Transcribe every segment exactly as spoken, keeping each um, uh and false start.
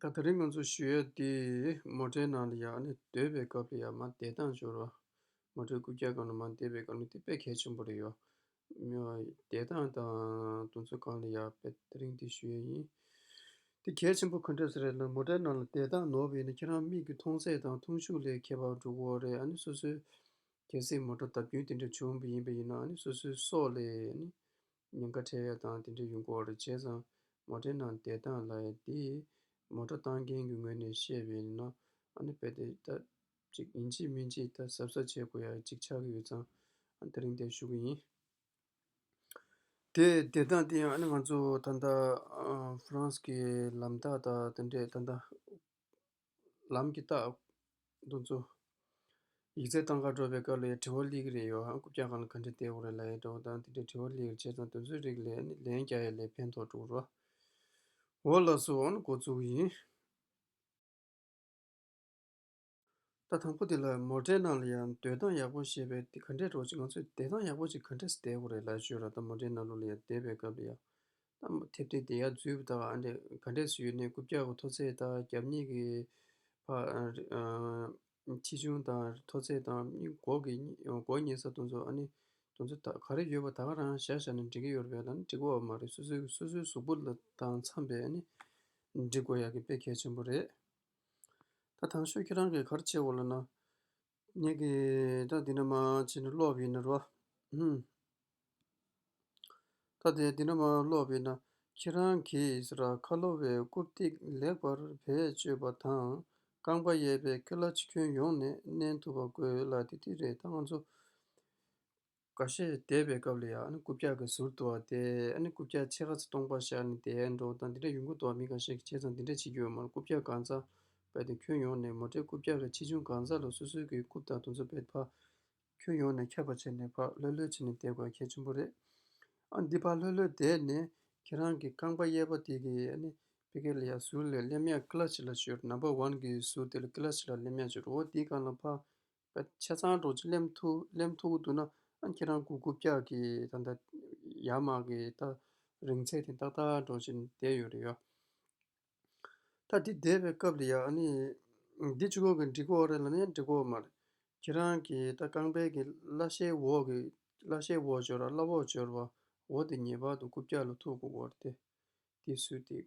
ད་དེ་རིང་ང་ཚོ་ཞུ་ཡ་དེ་མོ་ཊའི་ནང་ལ་ཡ་ཨ་ནི་སྡོད་པའི་སྐབས་ལ་ཡ་མར་བསྡད་སྟངས་སྦྱོར་བ། མོ་ཊའི་རྐུབ་བཀྱག་སྒང་ལ་མར་བསྡད་པའི་སྐབས་ལ་དེ་དཔེ་གལ་ཆེན་པོ་རེད་ཡ། བསྡད་སྟངས་དང་དེ་ཚོ་སྒང་ལ་ཡ་དཔེ་དེ་རིང་དེ་ཞུ་ཡ་ཡིན། དེ་གལ་ཆེན་པོ་ག་འདྲས་རེད་ལབ་ན། མོ་ཊའི་ནང་ལ་བསྡད་སྟངས་ནོར་བ་ཡིན་ན་ཁྱེད་རང་མིག་གི་མཐོང་ཚད་དང་མཐོང་ཤུགས་ལ་ཁྱད་པར་འགྲོ་གི་ཡོད་རེད། ཨ་ནི་སོ་སོའི་གལ་སྲིད་མོ་ཊ་བརྡབ་སྐྱོན་དེ་འདྲ་བྱུང་བ་ཡིན་པ་ཡིན་ན་ཨ་ནི་སོ་སོའི་སྲོག་ལ་ཨ་ནི་ཉེན་ཁ་འཕྲད་ཡ་དང་དེ་འདྲ་ཡོང་གི་ཡོད་རེད། བྱས་ཙང་མོ་ཊའི་ནང་བསྡད་སྟངས་ལབ་ཡ་དེ་མོ་ཊ་བཏང་མཁན་གྱི་ངོས་ནས་བཤད་པ་ཡིན་ན་ཨ་ནི་དཔེ་དེ་ད་ཅིག་ཡིན་གཅིག་མིན་གཅིག་ད་གཟབ་གཟབ་བྱེད་དགོས་ཡ་ཅིག་ཆགས་ཀྱི་ཡོད་ཙང་ཨ་དེ་རིང་དེ་ཞུ་གི་ཡིན། དེ་བསྡད་སྟངས་དེ་ཡང་ཨ་ནི་ང་ཚོ་ད་ལྟ་ཨ་ཧྥ་རན་སི་གི་ལམ་རྟགས་དང་དེ་འདྲས་ད་ལྟ་ལམ་གྱི་རྟགས་དེ་ཚོ་ཡིག་ཚད་བཏང་ག་འགྲོ་བའི་སྐབས་ལ་ཡང་དྲི་བ་སླེབས་ཀྱི་རེད་ཡོད། ཨ་རྐུབ་བཀྱག་སྒང་ལ་ག་འདྲས་བསྡད་དགོས་རེད་ལབ་ཡ་འདྲ་བོ་དང་དེ་འདྲས་དྲི་བ་སླེབས་ཀྱི་རེད། བྱས་ཙང་དེ་ཚོའི་རིགས་ལ་ཨ་ནི་ལན་རྒྱག་ཡ་ལ་ཕན་ཐོགས་འགྲོ་གི་རེད། འོ་ལགས་སོ། ཨ་ནི་འགོ་འཛུགས་ཀྱི་ཡིན། ད་དང་པོ་དེ་ལ་མོ་ཊའི་ནང་ལ་ཡང་སྡོད་སྟངས་ཡག་པོ་ཤེས་པའི་དེ་ག་འདྲས་འགྲོ་ཅིག་ང་ཚོས་བསྡད་སྟངས་ཡག་པོ་ཅིག་ག་འདྲས་བསྡད་དགོས་རེད་ལབ་ཞུས་ར། ད་མོ་ཊའི་ནང་ལོགས་ལ་ཡང་བསྡད་པའི་སྐབས་ལ་ཡང་ད་མོ་ཐེབས་ཐེབས་བསྡད་ཡག་འཛུལ་བ་དང་ཨ་འདྲས་ག་འདྲས་སུ་ཡོད་ནས་རྐུབ་བཀྱག་གི་མཐོ་ཚད་དང་རྒྱབ་གཉིས་ཀྱི་ཕ་ཆེ་ཆུང་དང་མཐོ་ཚད་དང་མགོ་གི་མགོ་ཉལ་ས་དེ་ཚོ་ཨ་ནི་དེ་ཚོ་ད་ག་རེ་ཡོད་པ་ད་ག་རང་བཞག་བཞག་ནས་འགྲིག་གི་ཡོད་རེད་པས། ད་ནི་འགྲིག་གི་ཡོད་མ་རེད། སོ་སོའི་སོ་སོའི་གཟུགས་པོ་ལ་དང་འཚམས་པའི་ཨ་ནི་འགྲིག་དགོས་ཡག་གི་དཔེ་གལ་ཆེན་པོ་རེད། ད་དང་ཤོས་ཁྱེད་རང་གིས་ག་རེ་བྱེད་དགོས་ལབ་ན། ངེད་ཀྱིས་ད་འདི་ནས་མར་བྱས་ནས་ཀློག་པ་ཡིན་ན་རོ། ཧུམ། ད་དེ་འདི་ནས་མར་ཀློག་པ་ཡིན་ན། ཁྱེད་རང་གིས་ཟེར་ར་ཁ་ལོ་བའི་རྐུབ་སྟེགས་ལེགས་པར་བེད་སྤྱོད་པ་དང་རྐང་པ་གཡས་པའི་ཀི་ལ་ཆི་ཁྱོན་ཡོངས་ནས་མནན་ཐུབ་པ་དགོས་ལ་དེ་དེ་རེད། ད་ང་ཚོ་འགའ་ཤས་བསྡད་པའི་སྐབས་ལ་ཡང་ཨ་ནི་རྐུབ་བཀྱག་གི་ཟུར་དུ་བ་དེ་ཨ་ནི་རྐུབ་བཀྱག་ཕྱེད་ཀ་ཙམ་སྟོང་པ་བཞག་ནས་བསྡད་འགྲོ་དང་འདི་འདྲ་ཡོང་གི་འདུག་བ། མི་འགའ་ཤས་ཀྱིས་བྱས་ཙང་འདི་འདྲ་བྱེད་ཀྱི་ཡོད་མ་རེད། རྐུབ་བཀྱག་གང་ཚ་བས་དེ་ཁྱོན་ཡོངས་ནས་མོ་ཊའི་རྐུབ་བཀྱག་གི་ཆེ་ཆུང་གང་ཚ་ལ་སོ་སོའི་གི་རྐུབ་དང་དེ་ཚོ་བས་ཕར་ཁྱོན་ཡོངས་ནས་ཁྱབ་པ་བྱས་ནས་ཕར་ལྷོད་ལྷོད་བྱས་ནས་བསྡད་དགོས་གལ་ཆེན་པོ་རེད། ཨ་འདི་ཕར་ལྷོད་ལྷོད་བསྡད་ནས་ཁྱེད་རང་གི་རྐང་པ་གཡས་པ་དེ་གི་ཨ་ནི་ཕ་གི་ལ་ཡ་ཟུར་ལ་སླེབས་ཡ་ཀི་ལ་ཆི་ལ་ཤོར། ནམ་བར་ཝན་གི་ཟུར་དེ་ལ་ཀི་ལ་ཆི་ལ་སླེབས་ཡ་ཤོར། འོ་དེའི་སྒང་ལ་ཕར་ཆ་ཚང་འགྲོ་ཅིག་སླེབས་ཐུབ་སླེབས་ཐུབ་ཀྱི་འདུག་ན་ཨ་ཁྱེད་རང་གི་རྐུབ་བཀྱག་གི་ད་ལྟ་ཡར་མར་གི་ད་རིང་ཚད་དེ་ཏག་ཏག་འགྲོ་ཅིག་བསྡད་ཡོད་རེད་ཡ། ད་འདི་བསྡད་པའི་སྐབས་ལ་ཡ་ཨ་ནི་འདི་གཅིག་པོ་གི་འགྲིག་གི་ཡོད་རེད་ལབ་ན་ཡང་འགྲིག་གི་ཡོད་མ་རེད། ཁྱེད་རང་གི་ད་རྐང་པའི་གི་བརླ་ཤའི་འོག་གི་བརླ་ཤའི་འོག་སྦྱོར་བ་བརླ་འོག་སྦྱོར་བ་འོ་དེ་ངེས་པར་དུ་རྐུབ་བཀྱག་ལ་ཐུག་དགོས་ཀྱི་ཡོད་རེད་དེ། དེ་སུས་དེ།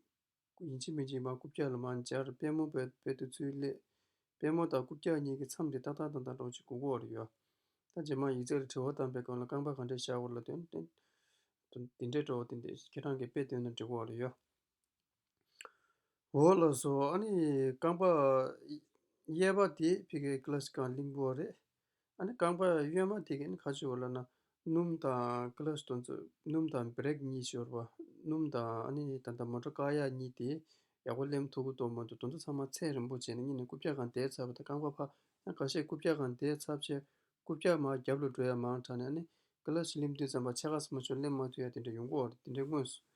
ཡིན་གཅིག་མིན་གཅིག་མར་རྐུབ་བཀྱག་ལ་མར་འབྱར། པུས་མོ་བས་བས་དུ་ཚུར་སླེབས། པུས་མོ་དང་རྐུབ་བཀྱག་གཉིས་ཀྱི་མཚམས་དེ་ཏག་ཏག་ཏག་ཏག་འགྲོ་ཅིག་དགོས་ཀྱི་ཡོད་རེད་ཡ། ད་རྗེས་མ་ཡིག་ཚད་ལ་དྲི་བ་བཏང་པའི་སྐབས་ལ་རྐང་པ་ག་འདྲས་བཞག་དགོས་ལ་དོན་དེ་འདྲའི་འགྲོ་བ་དེ་འདྲས་ཁྱེད་རང་གིས་དཔེ་སྟོན་ན་འགྲིག་གི་ཡོད་རེད་ཡ། འོ་ལགས་སོ། ཨ་ནི་རྐང་པ་གཡས་པ་དེ་ཕ་གི་ཀི་ལ་ཆི་སྒང་ལིང་པོ་རེད། ཨ་ནི་རྐང་པ་གཡོན་མ་དེ་གི་ཨ་ནི་ག་རེ་ཟེར་དགོས་ལབ་ན་སྣུམ་དང་ཀི་ལ་ཆི་དེ་ཚོ་སྣུམ་དང་བྷི་རེག་གཉིས་ཤོར་བ། སྣུམ་དང་ཨ་ནི་ད་ལྟ་མོ་ཊ་བཀག་ཡ་གཉིས་དེ་ཡག་པོ་སླེབས་ཐུབ་ཀྱི་འདུག་མ་འདུག་དེ་ཚོ་ཚང་མ་ཚད་རན་པོ་བྱས་ནས་གཉིས་ནས་རྐུབ་བཀྱག་སྒང་བསྡད་ཚར་བ་དང་རྐང་པ་ཕར་ཡང་འགའ་ཤས་རྐུབ་བཀྱག་སྒང་བསྡད་ཚར་བྱས་རྐུབ་བཀྱག་མར་རྒྱབ་ལ་འགྲོ་ཡ་མང་དྲགས་ནས་ཨ་ནི་ཀི་ལ་ཆི་སླེབས་དུས་ཙམ་པ་ཕྱེད་ཀ་ཙམ་མ་གཏོགས་སླེབས་མ་ཐུབ་ཡ་དེ་འདྲ་ཡོང་གི་ཡོད་རེད། དེ་འདྲའི་དངོས་སུ།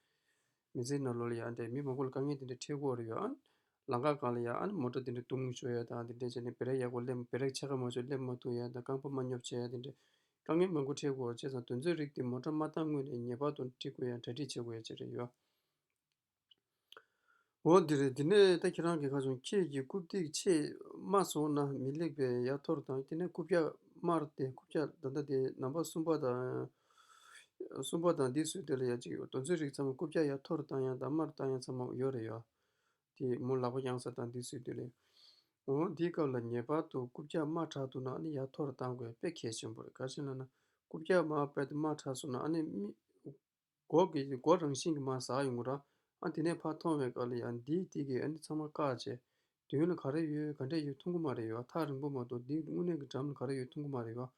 མི་ཚེའི་ནང་ལོགས་ལ་ཡང་འདྲ་མི་མང་པོ་ལ་དཀའ་ངལ་དེ་འདྲ་འཕྲད་ཀྱི་ཡོད་རེད་ཡ། ལམ་ཁ་སྒང་ལ་ཡ་ཨ་ནི་མོ་ཊ་དེ་འདྲ་རྡུང་ཤོར་ཡ་དང་དེ་འདྲ་བྱས་ནས་བྷི་རེག་ཡག་པོ་སླེབས་བྷི་རེག་ཕྱེད་ཀ་མ་གཏོགས་སླེབས་མ་ཐུབ་ཡ་དང་རྐང་པ་མ་སྙོབ་བྱས་ཡ་དེ་འདྲ་དཀའ་ངལ་མང་པོ་འཕྲད་ཀྱི་ཡོད་རེད། བྱས་ཙང་དེ་ཚོའི་རིགས་དེ་མོ་ཊ་མ་བཏང་སྔོན་ནས་ངེས་པར་དུ་འགྲིག་དགོས་ཡ་གྲ་སྒྲིག་བྱེད་དགོས་ཡ་ཅིག་རེད་ཡ། འོ་འདི་རེད། འདི་ནས་ད་ཁྱེད་རང་གིས་ཁ་བྱུང་ཁྱེད་ཀྱི་རྐུབ་སྟེགས་ཆེས་དམའ་སོང་ན་མི་ལེགས་པས་ཡར་འཐོར་དང་དེ་ནས་རྐུབ་བཀྱག་དམར་ཏེ་རྐུབ་བཀྱག་ད་ལྟ་དེ་ནམ་བར་གསུམ་པ་དང་། གསུམ་པ་དང་འདི་བཟོས་དེ་ལ་ཡ་གཅིག་ཡོད། དེ་ཚོའི་རིགས་ཚང་མ་རྐུབ་བཀྱག་ཡར་འཐོར་བཏང་ཡ་དང་དམར་བཏང་ཡ་ཚང་མ་ཡོད་རེད་ཡ། དེ་མོ་ལག་པ་བརྐྱང་ས་དང་འདི་བཟོས་དེ་ལ། འོ་འདིའི་སྐབས་ལ་ངེས་པར་དུ་རྐུབ་བཀྱག་དམའ་དྲགས་འདུག་ན་ཨ་ནི་ཡར་འཐོར་བཏང་དགོས་དཔེ་གལ་ཆེན་པོ་རེད། ག་རེ་ཟེར་ན་རྐུབ་བཀྱག་དམའ་བས་དེ་དམའ་དྲགས་སོང་ན་ཨ་ནི་མི། མགོ་གི་མགོ་རང་བཞིན་གྱིས་མར་ཟག་ཡོང་གི་ར། ཨ་དེ་ནས་ཕར་མཐོང་བའི་སྐབས་ལ་ཡང་འདིའི་སྟེང་གི་ཨ་ནི་ཚང་མ་བཀག་བྱས། མདུན་ལ་ག་རེ་ཡོད་ག་འདྲས་ཡོད་མཐོང་གི་མ་རེད་ཡོད། ཐག་རིང་པོ་མ་གཏོགས་འདིའི་དངོས་གནས་ཀྱི་འགྲམ་ལ་ག་རེ་ཡོད་མཐོང་གི་མ་རེད་ཡོད།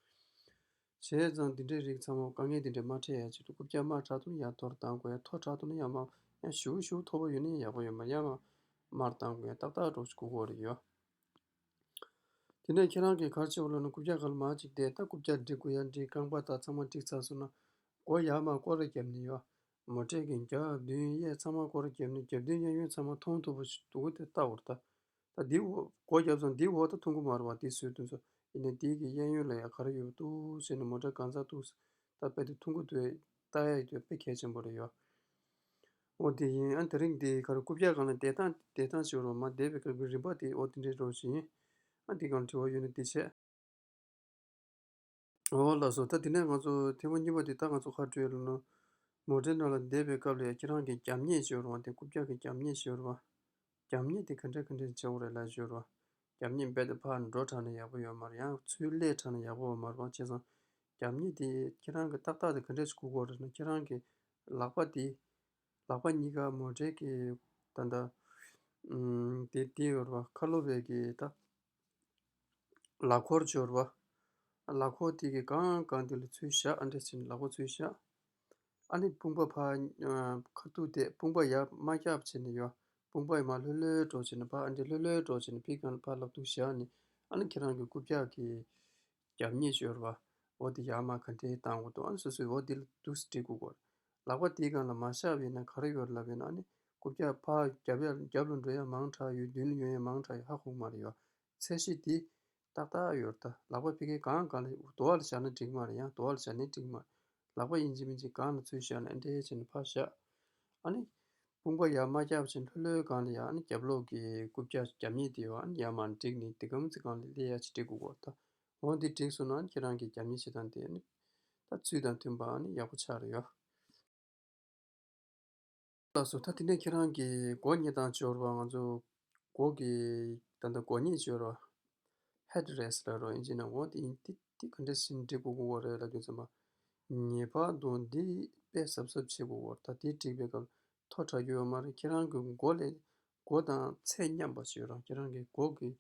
བྱས་ཙང་འདི་འདྲའི་རིགས་ཚང་མ་དཀའ་ངལ་འདི་འདྲས་མ་འཕྲད་ཡ་ཆེད་དུ་རྐུབ་བཀྱག་དམའ་དྲགས་འདུག་ན་ཡར་འཐོར་བཏང་དགོས་ཡ། མཐོ་དྲགས་འདུག་ན་ཡང་མར་ཡང་ཞེ་པོ་ཞེ་པོ་མཐོ་པོ་ཡོད་ན་ཡང་ཡག་པོ་ཡོད་མ་རེད། ཡང་མར་མར་བཏང་དགོས་ཡ་ཏག་ཏག་འགྲོ་ཞིག་དགོས་ཀྱི་ཡོད་རེད་ཡོད། དེ་ནས་ཁྱེད་རང་གིས་ག་རེ་བྱེད་དགོས་ལབ་ན་རྐུབ་བཀྱག་སྒང་ལ་མར་ཅིག་བསྡད། ད་རྐུབ་བཀྱག་སྒྲིག་དགོས་ཡ་སྒྲིག་རྐང་པ་དང་ཚང་མ་སྒྲིག་ཚར་སོང་ན་མགོ་ཡར་མར་སྐོར་ར་བརྒྱབ་ནས་ཡོད། མོ་ཊའི་གི་རྒྱབ་མདུན་གཡས་ཚང་མ་སྐོར་ར་བརྒྱབ་ནས་རྒྱབ་མདུན་གཡས་གཡོན་ཚང་མ་མཐོང་ཐུབ་པ་ཞིག་འདུག་གི་དེ་ལྟ་བར་ལྟ། ད་འདི་འོག་སྒོ་བརྒྱབ་ཙང་འདི་འོག་ད་མཐོང་གི་མ་རེད་བ། འདི་བཟོས་དུས་ཚོད་ཡིན་ནའི་འདི་གི་གཡས་གཡོན་ལ་ཡ་ག་རེ་ཡོད་འདུག་ཟེར་ནས་མོ་ཊ་གང་ཚ་འདུག་ད་དཔེ་དེ་མཐོང་གི་འདུག་ལྟ་ཡ་ཡོད་དུས་དཔེ་གལ་ཆེན་པོ་རེད་ཡོད། འོ་དེ་ཡིན། ཨ་དེ་རིང་འདི་ག་རེ་རྐུབ་བཀྱག་སྒང་ལ་བསྡད་སྟངས་བསྡད་སྟངས་ཞིག་ཡོད་རེད་བ། མར་བསྡད་པའི་སྐབས་ཀྱི་རིམ་པ་དེ་འོ་དེ་འདྲའི་རོ་ཞིག་ཡིན། ཨ་འདི་སྒང་ལ་དྲི་བ་ཡོད་ན་འདི་བྱས། འོ་ལགས་སོ། ད་དེ་ནས་ང་ཚོ་ཐེངས་མ་གཉིས་པ་དེ་ད་ང་ཚོ་ག་རེ་ལབ་ན། མོ་ཊའི་ནང་ལ་བསྡད་པའི་སྐབས་ལ་ཡ་ཁྱེད་རང་གི་རྒྱབ་གཉེར་ཅིག་ཡོད་རེད་བ། དེ་རྐུབ་བཀྱག་གི་རྒྱབ་གཉེར་ཅིག་ཡོད་རེད་བ། རྒྱབ་གཉེར་དེ་ག་འདྲ་ག་འདྲ་བྱེད་དགོས་རེད་ལབ་ཞུ་རོགས། རྒྱབ་གཉེར་རྦད་དེ་ཕར་འགྲོ་དྲགས་ན་ཡག་པོ་ཡོད་མ་རེད། ཡང་ཚུར་སླེབས་དྲགས་ན་ཡག་པོ་ཡོད་མ་རེད་བ། བྱས་ཙང་རྒྱབ་གཉེར་དེ་ཁྱེད་རང་གི་ཏག་ཏག་དེ་ག་འདྲ་ཞིག་དགོས་ཀྱི་ཡོད་རེད་ན། ཁྱེད་རང་གི་ལག་པ་དེ་ལག་པ་གཉིས་ཀ་མོ་ཊའི་གི་ད་ལྟ་ཨམ་དེ་དེ་ཡོད་རེད་བ། ཁ་ལོ་བའི་གི་ད་ལག་འཁོར་ཅིག་ཡོད་རེད་བ། ལག་འཁོར་དེ་གི་སྒང་སྒང་དེ་ལ་ཚུར་བཞག་ཨ་འདྲ་བྱས་ནས་ལག་པ་ཚུར་བཞག་ཨ་ནི་དཔུང་པ་ཕར་ཨ་ཁ་ཐུག་དེ་དཔུང་པ་ཡར་མ་བརྒྱབ་བྱས་ནས་ཡོད། དཔུང་པ་ཡར་མར་ལྷོད་ལྷོད་འགྲོ་བྱས་ནས་ཕར་ཨ་འདྲ་ལྷོད་ལྷོད་འགྲོ་བྱས་ནས་ཕའི་སྒང་ལ་ཕར་ལག་ཐུག་བཞག་ནས་ཨ་ནི་ཁྱེད་རང་གི་རྐུབ་བཀྱག་གི་རྒྱབ་གཉེར་ཅིག་ཡོད་རེད་བ། འོ་དེ་ཡར་མར་ག་འདྲས་བཏང་དགོས་འདུག་ཨ་ནི་སོ་སོས་འོ་དེ་ལ་འདུག་སེ་སྒྲིག་དགོས་ཀྱི་ཡོད་རེད། ལག་པ་དེའི་སྒང་ལ་མ་བཞག་པ་ཡིན་ན་ག་རེ་ཡོད་རེད་ལབ་ཡིན་ན། ཨ་ནི་རྐུབ་བཀྱག་ཕར་རྒྱབ་ཡ་རྒྱབ་ལ་འགྲོ་ཡ་མང་དྲགས་ཡོད། མདུན་ལ་ཡོང་ཡ་མང་དྲགས་ཡོད། ཧ་གོ་གི་མ་རེད་ཡོད། ཚད་གཞི་དེ་ཏག་ཏག་ཡོད་རེད། ད་ལག་པ་ཕ་གིའི་སྒང་སྒང་ལ་དོ་བ་ལ་བཞག་ན་འགྲིག་གི་མ་རེད། ཡང་དོ་བ་ལ་བཞག་ནའི་འགྲིག་གི་མ་རེད། ལག་པ་ཡིན་གཅིག་མིན་གཅིག་སྒང་ལ་ཚུར་བཞག་ནས་ཨ་འདྲས་བྱས་ནས་ཕར་བཞག་ཨ་ནི་དཔུང་པ་ཡར་མ་བརྒྱབ་བྱས་ལྷོད་ལྷོད་སྒང་ལ་ཡ་ཨ་ནི་རྒྱབ་ལོགས་ཀྱི་རྐུབ་བཀྱག་རྒྱབ་གཉེར་དེ་ཡོད། ཨ་ནི་ཡར་མར་བསྒྲིགས་ནས་དེ་གམ་ཚིག་སྒང་ལ་སླེབས་ཡ་ཅིག་སྒྲིག་དགོས་ཀྱི་ཡོད་རེད། ད་འོ་འདི་བསྒྲིགས་སོང་ན་ཨ་ནི་ཁྱེད་རང་གི་རྒྱབ་གཉེར་བྱེད་སྟངས་དེ་ཨ་ནི་ད་ཚུལ་དང་མཐུན་པ་ཨ་ནི་ཡག་པོ་ཆགས་རེད་ཡོད། ལགས་སོ། ད་དེ་ནས་ཁྱེད་རང་གི་མགོ་གཉེར་སྟངས་ཅིག་ཡོད་རེད་བ། ང་ཚོ་མགོ་གི་ད་ལྟ་མགོ་གཉེར་ཅིག་ཡོད་རེད་བ། ཧེད་རེ་སི་ལབ་རེད་བ་ཨིན་ཇི་ནང་། འོ་དེ་ཡིན། དེ་དེ་ག་འདྲ་ཞིག་སྒྲིག་དགོས་ཀྱི་རེད་ལབ་དུས་ཙམ་པ། ངེས་པར་དུ་འདི་དཔེ་གཟབ་གཟབ་བྱེད་དགོས་ཀྱི་རེད། ད་དེ་སྒྲིག་པའི་སྐབས་མཐོ་དྲགས་ཀྱི་ཡོད་མ་རེད། ཁྱེད་རང་གི་མགོ་ལས་མགོ་དང་ཚད་མཉམ་པ་ཞིག་ཡོད་རེད། ཁྱེད་རང་གི་མགོ་གི་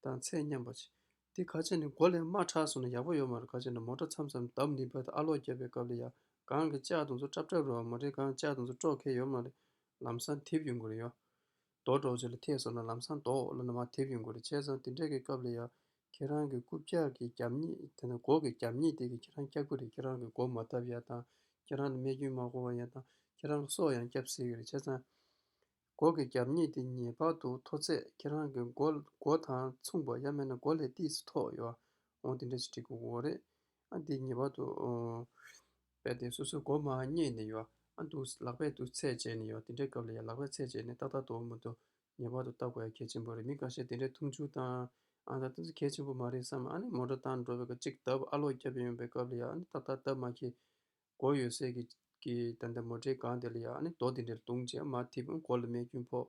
དང་ཚད་མཉམ་པ་ཞིག་དེ་ག་བྱས་ནས་མགོ་ལས་མར་དྲགས་སོང་ན་ཡག་པོ་ཡོད་མ་རེད། ག་བྱས་ན་མོ་ཊ་མཚམས་མཚམས་བརྡབ་ནས་བར་དུ་ཨ་ལོག་བརྒྱབ་པའི་སྐབས་ལ་ཡ་སྒང་གི་ལྕགས་དེ་ཚོ་ཀྲབ་ཀྲབ་རེད་བ། མོ་ཊའི་སྒང་ལྕགས་དེ་ཚོ་དཀྲོག་མཁན་ཡོད་མ་རེད། ལམ་སང་འཐིབས་ཡོང་གི་རེད་ཡ། རྡོ་འདྲ་བོ་ཅིག་ལ་ཐེབས་སོང་ན་ལམ་སང་རྡོ་འོག་ལ་ནས་མར་འཐིབས་ཡོང་གི་རེད། བྱས་ཙང་དེ་འདྲ་གི་སྐབས་ལ་ཡ་ཁྱེད་རང་གི་རྐུབ་བཀྱག་གི་རྒྱབ་གཉེར་དེ་ནས་མགོ་གི་རྒྱབ་གཉེར་དེ་གི་ཁྱེད་རང་བཀྱག་གི་རེད། ཁྱེད་རང་གི་མགོ་མ་བརྡབ་ཡ་དང་། ཁྱེད་རང་ལ་རྨས་སྐྱོན་མ་འགོ་བ་ཡ་དང་། ཁྱེད་རང་གི་སྲོག་ཡང་སྐྱོབ་སྲིད་ཀྱི་རེད། བྱས་ཙང་མགོ་གི་རྒྱབ་གཉེར་དེ་ངེས་པར་དུ་མཐོ་ཚད་ཁྱེད་རང་གི་མགོ་མགོ་དང་མཚུངས་པ་ཡང་མིན་ན་མགོ་ལས་ཏོག་ཙམ་མཐོ་ཡོད། འོ་དེ་འདྲ་ཞིག་སྒྲིག་དགོས་ཀྱི་རེད། ཨ་འདི་ངེས་པར་དུ་ཨོ་རྦད་དེ་སོ་སོའི་མགོ་མར་བསྙེས་ནས་ཡོད། ཨ་འདུག་ལག་པས་འདུག་ཚད་བྱས་ནས་ཡོད། དེ་འདྲའི་སྐབས་ལ་ཡང་ལག་པས་ཚད་བྱས་ནས་ཏག་ཏག་འདུག་མི་འདུག་ངེས་པར་དུ་ལྟ་དགོས་ཡ་གལ་ཆེན་པོ་རེད། མི་འགའ་ཤས་དེ་འདྲའི་འཐུང་ཆུ་དང་ཨ་ད་དེ་ཚོ་གལ་ཆེན་པོ་མ་རེད་བསམ། ཨ་ནི་མོ་ཊ་བཏང་འགྲོ་བའི་སྐབས་གཅིག་བརྡབ་ཨ་ལོག་བརྒྱབ་ཡོང་བའི་སྐབས་ལ་ཡང་ཨ་ནི་ཏག་ཏག་སྟབས་མ་ཁེལ། མགོ་ཡོད་སའི་གི་གི་ད་ལྟ་མོ་ཊའི་སྒང་དེ་ལ་ཡང་ཨ་ནི་རྡོ་དེ་འདྲ་བརྡུངས་བྱས་མར་འཐིབས། མགོ་ལ་རྨས་སྐྱོན་ཕོག་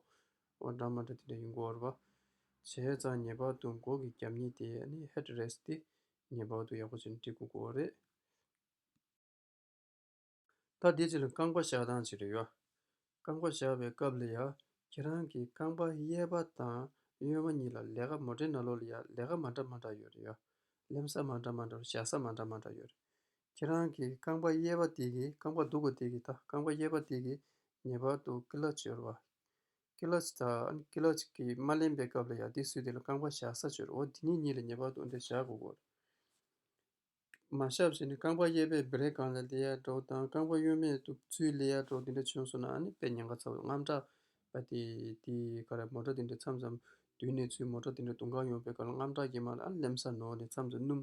འོ་འདྲ་མ་འདྲ་དེ་འདྲ་ཡོང་གི་ཡོད་རེད་པ། བྱས་ཙང་ངེས་པར་དུ་མགོ་གི་རྒྱབ་གཉེར་དེ་ཨ་ནི་ཧེད་རེ་སི་དེ་ངེས་པར་དུ་ཡག་པོ་བྱས་ནས་སྒྲིག་དགོས་ཀྱི་ཡོད་རེད། ད་དེ་རྗེས་ལ་རྐང་པ་བཞག་སྟངས་ཅིག་རེད་ཡ། རྐང་པ་བཞག་པའི་སྐབས་ལ་ཡ་ཁྱེད་རང་གི་རྐང་པ་གཡས་པ་དང་གཡོན་མ་གཉིས་ལ་ལས་ཀ་མོ་ཊའི་ནང་ལོགས་ལ་ཡ་ལས་ཀ་མ་འདྲ་མ་འདྲ་ཡོད་རེད་ཡ། ལེན་ས་མ་འདྲ་མ་འདྲ་བཞག་ས་མ་འདྲ་མ་འདྲ་ཡོད་རེད། ཁྱེད་རང་གི་རྐང་པ་གཡས་པ་དེ་གི་རྐང་པ་འདུག་གོ་དེ་གི་ད་རྐང་པ་གཡས་པ་དེ་གི་ངེས་པར་དུ་ཀི་ལ་ཅི་ཡོད་རེད་པ། ཀི་ལ་ཅི་ད་ཀི་ལ་ཅི་གི་མ་ལེན་པའི་སྐབས་ལ་ཡ་དེ་སུས་དེ་ལ་རྐང་པ་བཞག་ས་ཅི་ཡོད་རེད། འོ་དེ་གཉིས་གཉིས་ལ་ངེས་པར་དུ་འདི་བཞག་དགོས་གོ། མ་བཞག་བྱས་ནས་རྐང་པ་གཡས་པས་བྷི་རེག་སྒང་ལ་སླེབས་ཡ་འདྲ་བོ་དང་རྐང་པ་གཡོན་མས་དུ་ཚུར་སླེབས་ཡ་འདྲ་བོ་དེ་འདྲ་བྱུང་སོང་ན་ཨ་ནི་དཔེ་ཉེན་ཁ་ཚ་བོ་དངངས་སྐྲག་པ་དེ་དེ་ག་རེ་མོ་ཊ་དེ་འདྲ་མཚམས་མཚམས་མདུན་ནས་ཚུར་མོ་ཊ་དེ་འདྲ་དུང་ཁང་ཡོང་པའི་སྐབས་ལ་དངངས་སྐྲག་གི་མ་ལ་ཨ་ནི་ལེན་ས་ནོར་ནས་མཚམས་མཚམས་སྣུམ་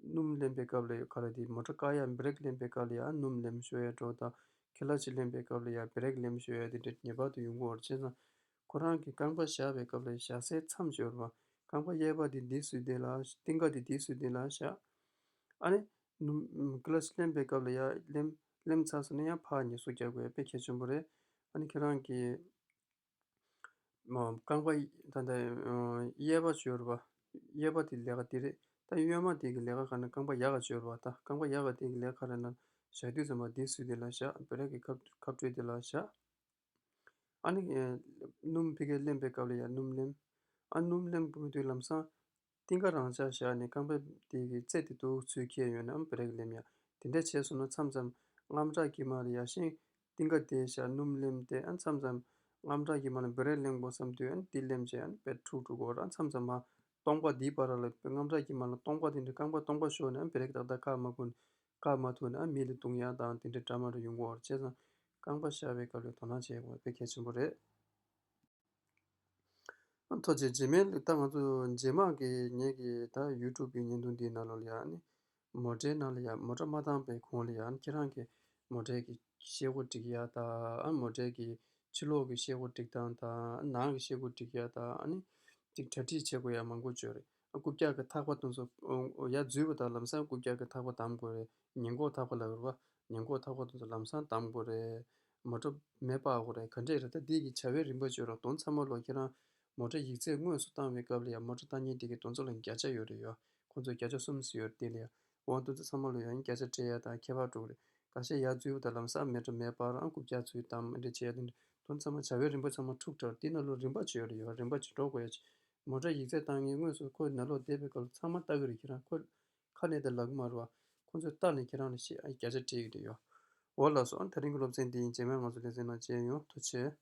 སྣུམ་ལེན་པའི་སྐབས་ལ་ག་རེ་དེ་མོ་ཊ་བཀག་ཡ་བྷི་རེག་ལེན་པའི་སྐབས་ལ་ཡ་ཨ་ནི་སྣུམ་ལེན་ཤོར་ཡ་འདྲ་བོ་དང་ཀི་ལ་ཅི་ལེན་པའི་སྐབས་ལ་ཡ་བྷི་རེག་ལེན་ཤོར་ཡ་དེ་འདྲ་ངེས་པར་དུ་ཡོང་གི་ཡོད་རེད། བྱས་ཙང་ཁོ་རང་གི་རྐང་པ་བཞག་པའི་སྐབས་ལ་བཞག་སའི་མཚམས་ཤོར་བ། རྐང་པ་གཡས་པ་དེ་འདི་སུས་དེ་ལ་རྟིང་ཀ་དེ་འདི་སུས་དེ་ལ་བཞག་ཨ་ནི་ནུ་ཀི་ལ་ཅི་ལེན་པའི་སྐབས་ལ་ཡ་ལེན་ལེན་ཚར་སོང་ན་ཡང་ཕར་ཉེས་གསོག་རྒྱག་དགོས་ཡ་དཔེ་གལ་ཆེན་པོ་རེད། ཨ་ནི་ཁྱེད་རང་གི་མ་རྐང་པ་ད་ལྟ་གཡས་པ་ཅི་ཡོད་རེད་པ། གཡས་པ་དེ་ལས་ཀ་དེ་རེད། ད་གཡོན་མ་དེ་གི་ལས་ཀ་ག་ནི་རྐང་པ་ཡ་ག་ཅི་ཡོད་རེད་པ། ད་རྐང་པ་ཡ་ག་དེ་གི་ལས་ཀ་ག་རེ་ན་བཞག་དུས་ཙམ་པ་འདི་སུས་དེ་ལ་བཞག་བྷི་རེག་གི་ཁབ་ཁབ་སྤྲོད་དེ་ལ་བཞག་ཨ་ནི་སྣུམ་ཕ་གིར་ལེན་པའི་སྐབས་ལ་ཡ་སྣུམ་ལེན། ཨ་སྣུམ་ལེན་དགོས་དུས་ལམ་སང་རྟིང་ཀ་རང་འཇགས་བཞག་ནས་རྐང་པ་དེ་གི་རྩེ་དེ་འདུག་ཚུར་འཁྱེར་ཡོང་ནས་ཨ་བྷི་རེག་ལེན་ཡ། དེ་འདྲ་བྱས་སོང་ན་མཚམས་མཚམས་དངངས་སྐྲག་གི་མ་ལ་ཡ་ཤིང་རྟིང་ཀ་དེ་བཞག་སྣུམ་ལེན་ཏེ་ཨ་མཚམས་མཚམས་དངངས་སྐྲག་གི་མ་ལ་བྷི་རེག་ལེན་དགོས་བསམ་དུས་ཨ་འདི་ལེན་བྱས་ཨ་བྷི་རེག་འཁྲུག་འགྲོ་གི་ཡོད་རེད། མཚམས་མཚམས་མ་སྟོང་པ་འདིའི་བར་ལ་དངངས་སྐྲག་གི་མ་ལ་སྟོང་པ་དེ་འདྲ་རྐང་པ་སྟོང་པ་ཤོར་ནས་ཨ་བྷི་རེག་ཏག་ཏག་བཀག་མ་ཁུར་ནས། བཀག་མ་ཐུབ་ན་མི་ལ་རྡུང་ཡག་དང་དེ་འདྲའི་འདྲ་མ་འདྲ་ཡོང་གི་ཡོད་རེད། བྱས་ཙང་རྐང་པ་བཞག་པའི་སྐབས་ལ་དོ་སྣང་བྱེད་དགོས་པ་དཔེ་གལ་ཆེན་པོ་རེད། ཨ་ཐུགས་རྗེ་ཆེ། རྗེས་མའི་ད་ང་ཚོ་རྗེས་མ་གི་ངེད་ཀྱི་ད་ཡུ་ཊུབ་གི་བརྙན་ཐུང་འདིའི་ནང་ལོགས་ལ་ཡ་ནི་མོ་ཊའི་ནང་ལ་ཡ་མོ་ཊ་མ་བཏང་པའི་གོང་ལ་ཡ་ནི་ཁྱེད་རང་གི་མོ་ཊའི་གི་ ཤེལ་སྒོ་སྒྲིག་ཡ་དང་། ཨ་མོ་ཊའི་གི་ཕྱི་ལོགས་ཀྱི་ཤེལ་སྒོ་སྒྲིག་སྟངས་དང་། ནང་གི་ཤེལ་སྒོ་སྒྲིག་ཡ་དང་། ཨ་ནི་ཅིག་གྲ་སྒྲིག་བྱེད་དགོས་ཡ་མང་པོ་ཅིག་ཡོད་རེད། ཨ་རྐུབ་བཀྱག་གི་ཐག་པ་དེ་ཚོ་ཨོ་ཡར་འཛུལ་བ་དང་ལམ་སང་རྐུབ་བཀྱག་གི་ཐག་པ་བསྡམ་དགོས་རེད། ཉེན་འགོག་ཐག་པ་ལབ་ཡོད་རེད་བ། ཉེན་འགོག་ཐག་པ་དེ་ཚོ་ལམ་སང་བསྡམ་དགོས་རེད། མོ་ཊ་མེ་སྤར་དགོས་རེད། ག་འདྲས་རེད། ད་འདི་གི་བྱ་བའི་རིམ་པ་ཅིག་ཡོད་རེད། དེ་ཚང་མ་ལོ་ཁྱེད་རང་མོ་ཊ་ཡིག་ཚད་དངོས་སུ་བཏང་བའི་སྐབས་ལ་ཡང་མོ་ཊ་བཏང་མཁན་དེ་གི་དེ་ཚོ་ལ་བརྒྱ་ཆ་ཡོད་རེད་ཡ། ཁོང་ཚོ་བརྒྱ་ཆ་གསུམ་ཙམ་ཡོད་རེད། དེ་ལ་ཡ་འོ་དེ་ཚོ་ཚང་མ་ལ་ཡང་བརྒྱ་ཆ་སྤྲད་ཡ་དང་ཁྱད་པར་འགྲོ་གི་རེད། ཁ་ཤས་ཡར་འཛུལ་བ་དང་ལམ་སང་མོ་ཊ་མེ་སྤར་རང་རྐུབ་བཀྱག་ཚུར་བསྡམ་འདི་འདྲས་བྱས་ཡ་དེ་འདྲས་དེ་ཚང་མ་བྱ་བའི་རིམ་པ་ཚང་མ་འཁྲུག་དྲགས། དེ་ནང་ལོགས་རིམ་པ་ཅིག་ཡོད་རེད་ཡ། རིམ་པ་ཅིག་འགྲོ་དགོས་ཡ་ཅིག་མོ་ཊ་ཡིག་ཚད་བཏང་མཁན་དངོས་སུ་ཁོའི་ནང་ལོགས་བསྡད་པའི་སྐབས་ལ་ཚང་མ་ལྟ་གི་རེད། ཁྱེད་རང་ཁོ་ཁ་ནས་དེ་ལབ་གི་མ་རེད་བ། ཁོ་ཚོས་ལྟ་ནས་ཁྱེད་རང་ལ་ཤེས་ཨ་བརྒྱ་ཆ་སྤྲད་ཀྱི་རེད་ཡ། འོ་ལགས་སོ། ཨ་དེ་རིང་གི་སློབ་ཚན་འདི་ཡིན། རྗེས་མའི་ང་ཚོ་ལེ་ཚན་ནང་མཇལ་ཡོང་། ཐུགས་རྗེ་ཆེ།